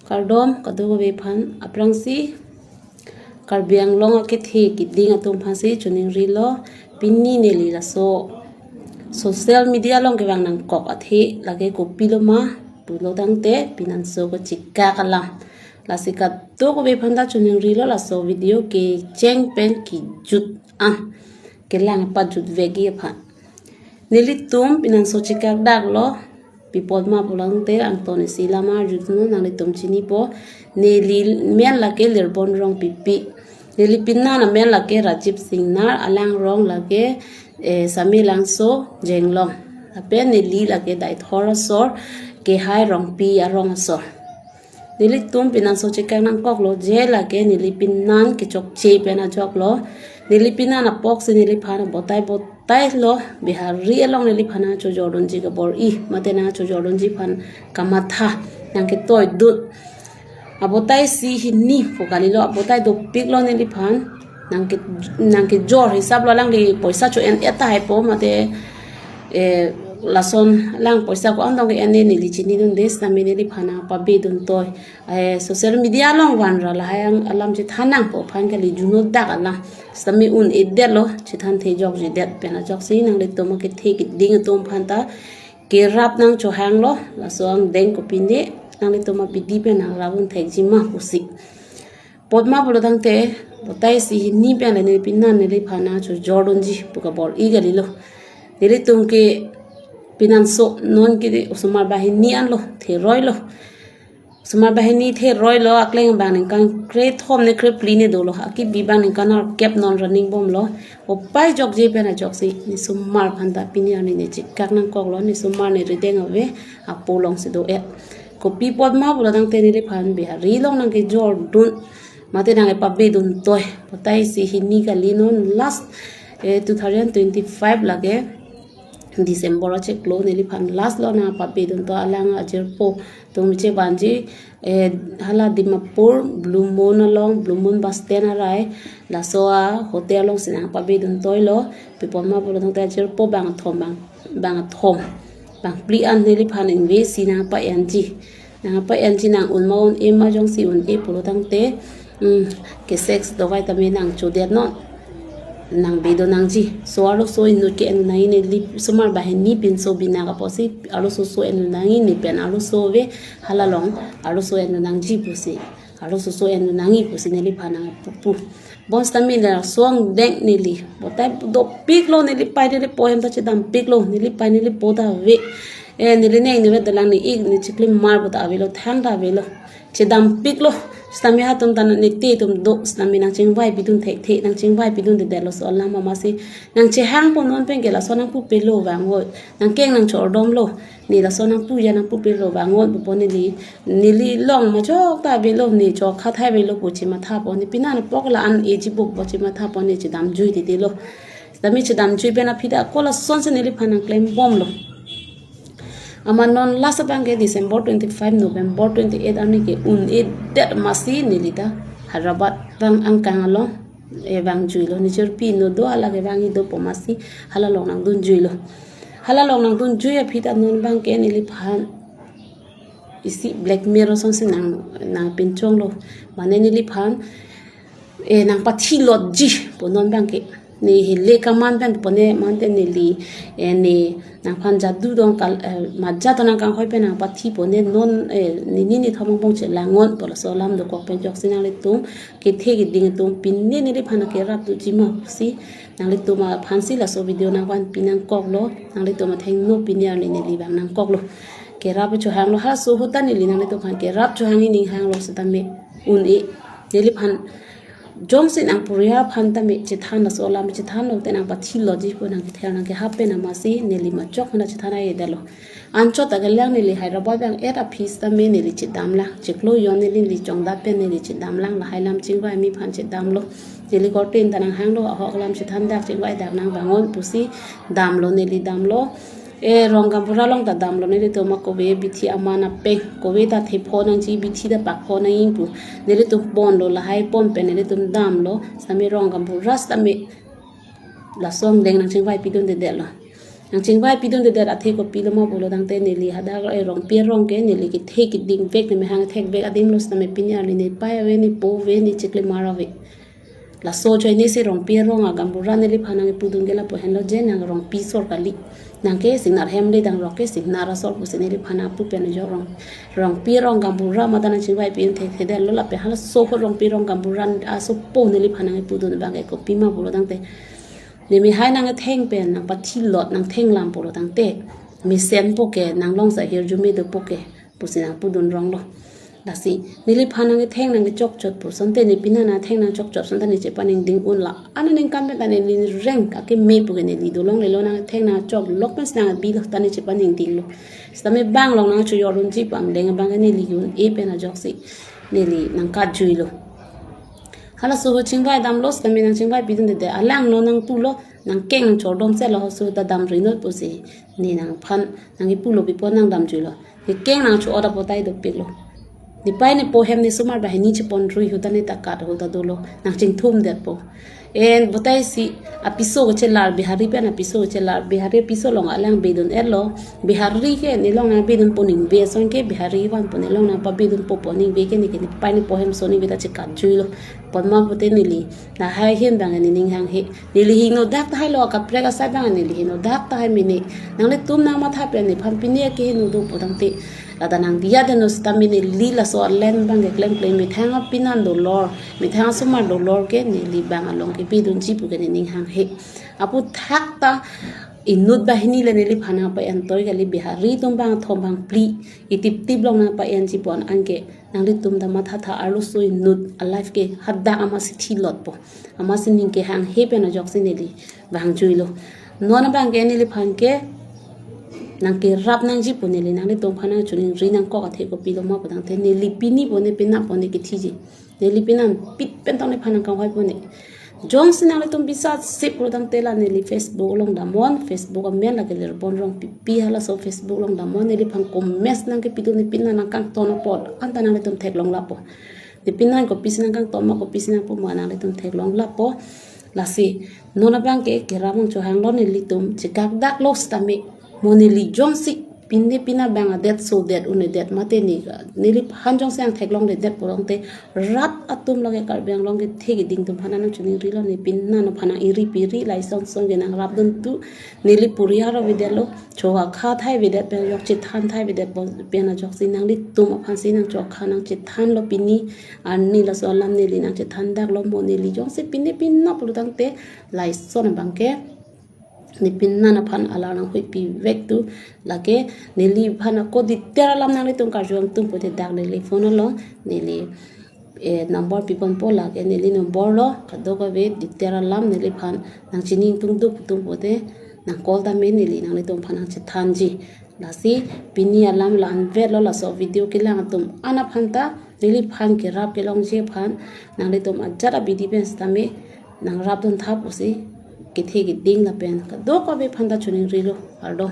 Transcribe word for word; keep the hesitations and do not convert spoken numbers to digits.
Kardom kadokave aphan. Aphrangsi Karbi Anglong akethe kiding atum aphansi choningrilo. Pini neli laso social media along kevang nangkok athe lake kopilo ma pulo tangte pinanso kachikak alam. Lasi kadokave aphanta choningrilo laso video kecheng pen kejut an kelang pajut vekji aphan. Nelitum pinanso chikak daklo, pi apot ma pulo tangte angton isi alam arjudunnon, nanglitum chinipo. Neli men lake Lirbon Rongpipi. Neli pinan amen lake Rajib Singnar, alang rong lake, eh, Samelangso Jenglong. Lapen neli lake Deithor asor, Kehai Rongpi arong asor. Nelitum pinanso chikak nangkoklo, je lake neli pinan kechokche pen ajoklo. Neli pinan apoksi neliphan abotai botailo, Bihari along neliphan nangchojordunji kabor-i, mate nangchojordunji aphan kamatha, nangketoidun. Abotai isi hini pu kalilo, abotai dopiklo neliphan, nangke, nangkejor hisaplo, alangli poisa cho-en-et tahai po, mate, eh, lason alang poisa ko-an tong ke-en-e neli chinidunde, sitame neliphan nangpabedun toi. Eh, social media along vanra lahai ang alam chethan nangpo aphan kali, juno dak alam. Sitame un-edetlo, chethan thejokjedet pen ajoksi nanglitum akethe kiding atum aphanta kerap nangchohanglo, laso angdeng kopine nanglitum abidi pen nangrap un thekji ma pusi. Pi apot ma pulo tangte, abotai isi hini pen le neli pinan neliphan nangchojordunji pu kabor-i kalilo. Nelitum ke pinanso non ke osomar banghini anlo, theroilo. Osomar banghini theroilo, akleng abang ningkan krethom ne krephli ne dolo, akibi abang ningkan nerkep non running bomlo. Opai jokje pen ajoksi nesomar aphanta pini arni ne chikak nangkoklo, nesomar ne rideng ave, apo alongsi do-et. Kopi apot ma pulo tangte neliphan Bihari along nangkejordun, mate nangkepabedun toi. Abotai isi hini kali, non last, eh, two thousand twenty-five lake December achiklo neliphan lastlo nangpabedun toi, alang ajirpo atum chevanji, eh, hala Dimapur Blue Moon along, Blue Moon bus stand arai, laso a-hotel alongsi nangpabedun toilo. Pi apot ma pulo tangte ajirpo bangthom bang, bangthom bangphli an neliphan ingvesi nangpa-enji. Nangpa-enji, nang un ma un-e ma, jongsi un-e pulo tangte, hmm, ke sex dokai tame nangchodetnon, nangbedun nangji. So arloso inut ke-en nangji, neli osomar banghini pinso binak apotsi arloso so en nangji, ne pen arloso ave, hala along arloso en nangji pusi, arloso so en nangji pusi neliphan nangpupu. Bonsitame laso angdeng neli, abotai dopiklo, neli pei neli po ahem ta chedampiklo, neli pei neli po ta ave. Eh, neli neng neli dolang ne-ik ne chiklimar po ta avelo, thang ta avelo. Chedampiklo. Sitame hatum ta nangte atum do, sitame nangchingvaipidun thekthe, nangchingvaipidundedetlo laso alam, amatsi nangchehangpo, non pen ke laso nangpupelo vangot. Nangkeng nangchordomlo. Ne laso nangpuja nangpupelo vangot pupo, neli, neli along majok ta avelo, ne chokha thai avelo pu chemathapo, ne pinan apok la-an eji pu chemathapo, ne chedamjuidedetlo. Sitame chedamjui pen aphi ta ako lasonsi neliphan nangklembomlo. Amat non last abang ke December twenty-five, November twenty-eight arni ke un-edet amatsi neli ta Hyderabad abang angkang along, eh, vangjuilo, ne jirpi inut do, hala kevangji dopo amatsi hala along nangdunjuilo. Hala along nangdunjui aphi ta non abang ke neliphan isi blackmail asonsi nang, nangpinchonglo. Mane neliphan, eh, nangpathilotji pu non abang ke. Ne hele kaman pen pone mante neli, eh, ne nangphan jadu dong kal, eh, majat nangkanghoi pen nangpathi pone non, eh, nini nithom angbong chelang non pu laso alam dokok pen ajoksi nanglitum kethe kiding atum pine neliphan kerap doji ma pusi nanglitum aphansi laso video nangvanpi nangkoklo, nanglitum athengno pini arni neli vang nangkoklo. Kerap chohanglo, halaso ahut ta neli nanglitum aphan kerap chohangji ning hanglo, sitame un-e. Neliphan jongsi nangpurya aphan tame chethan, laso alam chethanlo te nangpathilotji pu nangkethel nangkehap pen amatsi neli majok aphan chethan aidalo. Anchot ta kelang, neli Hyderabad abang et aphi sitame neli chedamlang. Chiklo jon neli, neli chongdat pen neli chedamlang, lahai alam chingvaimi aphan chedamlo. Neli korte ta nanghanglo, ahok alam chethan dak, chingvai dak nang vangot pusi damlo, neli damlo. Eh, Rongkampura along ta damlo, nelitum akove bithi aman apeng, kove ta thepho nangji, bithi ta pakpho nangji pu nelitum ponlo, lahai pon pen nelitum damlo. Sitame Rongkampura sitame laso angdeng nangchingvaipidundedetlo. Nang chingvai pidundedet athe kopilo ma pulo tangte neli hadak e Rongpi arong ke neli kethe keding vek, ne mehang thek vek adim lo sitame pini arni ne pai ave, ne po ave, ne chiklimar ave. Laso ajoine si Rongpi arong a gaonbura neliphan nangkepudun ke lapu henlo je nang Rongpi asor kali. Nang ke Singnar hem le dangrok ke Singnar asor pusi neliphan nangpu pen ajok Rong, Rongpi arong gaonbura mate nang chingvai pidun thekthedetlo lapen halaso ahut Rongpi arong gaonbura asopo neliphan nangkepudun abang ke kopima pulo tangte, ne mehai nangketheng pen nangpathilot nangthenglam pulo tangte, mesenpo ke nanglong sa hirjume dopo ke pusi nangpudun ronglo. Lasi neliphan nangketheng nangkechokchot pu asonte, ne pini nangtheng nangchokchot asonte ne chepaningding unlo. Aningkan pen ta neli reng akeme pu ke neli dolonglelo, nangtheng nangchok lok pen si nangbi lo ta ne chepaningdinglo. Sitame bang along nangchojordunji pu angdeng abang ke neli un-e pen ajoksi neli nangkatjuilo. Halaso ahut chingvai damlo sitame nang chingvai pidundedet alang no nangtulo, nangkeng nangchordom selo, halaso ahut ta damri not pusi ne nangphan nangkipulo, pipo nang damjuilo. Ne keng nangcho-ot apotai dopiklo. Ne pai ne po hem ne somar banghini chepon rui ahut ta ne ta kat ahut ta dolo, nang chingthumdetpo. En botai si apiso kechelar, Bihari pen apiso kechelar, Bihari apiso along alang bedun-etlo. Bihari ke nelong nangpedunpo ningve ason ke Bihari vanpo, nelong nangpabedunpo pu ningve ke ne ke ne pai ne po hem so ningve ta chekatjuilo. Pon ma pute neli lahai ahin abang ne ning hanghe. Neli hingno dak tahailo, akaprek asai abang neli hingno dak tahai mene. Nanglitum nangmatha pen nephan pini akehingno do pu tangte, ladak nang diya deno sitame neli laso alen abang ke klemkle, methang apinan dolor, methang asomar dolor ke neli bang along kepedunji pu ke ne ning hanghe. Aphuthak ta inut banghini le neliphan nangpa-entoi kali, Bihari atum bangthom bangphli itiptip along nangpa-enji pu an anke nanglitum ta mathatha, arloso inut a-life ke hadak amatsi thilotpo, amatsi ning kehanghe pen ajoksi neli vangjuilo. Non abang ke neliphan ke nangkerap nangji pu neli nanglitum aphan nangchiningri nangkok athe kopilo ma pu tangte, neli pini po ne penap po ne kethiji. Neli penap pit pen tong nephan nangkanghoipo ne. Jongsi nanglitum bisas sip pulo tangte la neli Facebook along damnon, Facebook amen lake Lirbon Rongpipi, halaso Facebook along damnon, neliphan comments nangkepidun, ne pini nangkangton apot anta nanglitum theklong lapo. Ne pini kopisi nangkangton ma, kopisi nangpu ma nanglitum theklong lapo. Lasi non abang ke kerap nangchohanglo, nelitum chekakdaklo sitame, mo neli jongsi pine pina bang adet sodet un'edet mate ne, neliphan jongsi nangtheklongledet pu tangte, rat atum lake Karbi Anglong kethe keding atum aphan nangchiningrilo, ne pini nangphan nang-iri piri, lason son ke nangrapdun tu, neli puri aro avedetlo, chokha thai avedet pen ajok, chethan thai avedet pen ajoksi nanglitum aphansi nangchokha nangchethanlo pini arni laso alam neli nangchethandaklo, mo neli jongsi pine pina pulo tangte lason abang ke ne pini nangphan alar nanghuipi vek tu, lake neliphan ako detail alam nanglitum karjuang tum pute dak neli phone along neli, eh, number piponpo, lake neli number lo, kadokave detail alam neliphan nangchini ingtung do pu tum pute nang call tame, neli nanglitum aphan nangchethanji. Lasi pini alam la-anvetlo, laso video kelang atum an aphan ta, neliphan kerap kelongji aphan nanglitum ajat abidi pen sitame nangrapdun tha pusi kethe keding lapen kadokave aphan ta chiningrilo, kardom.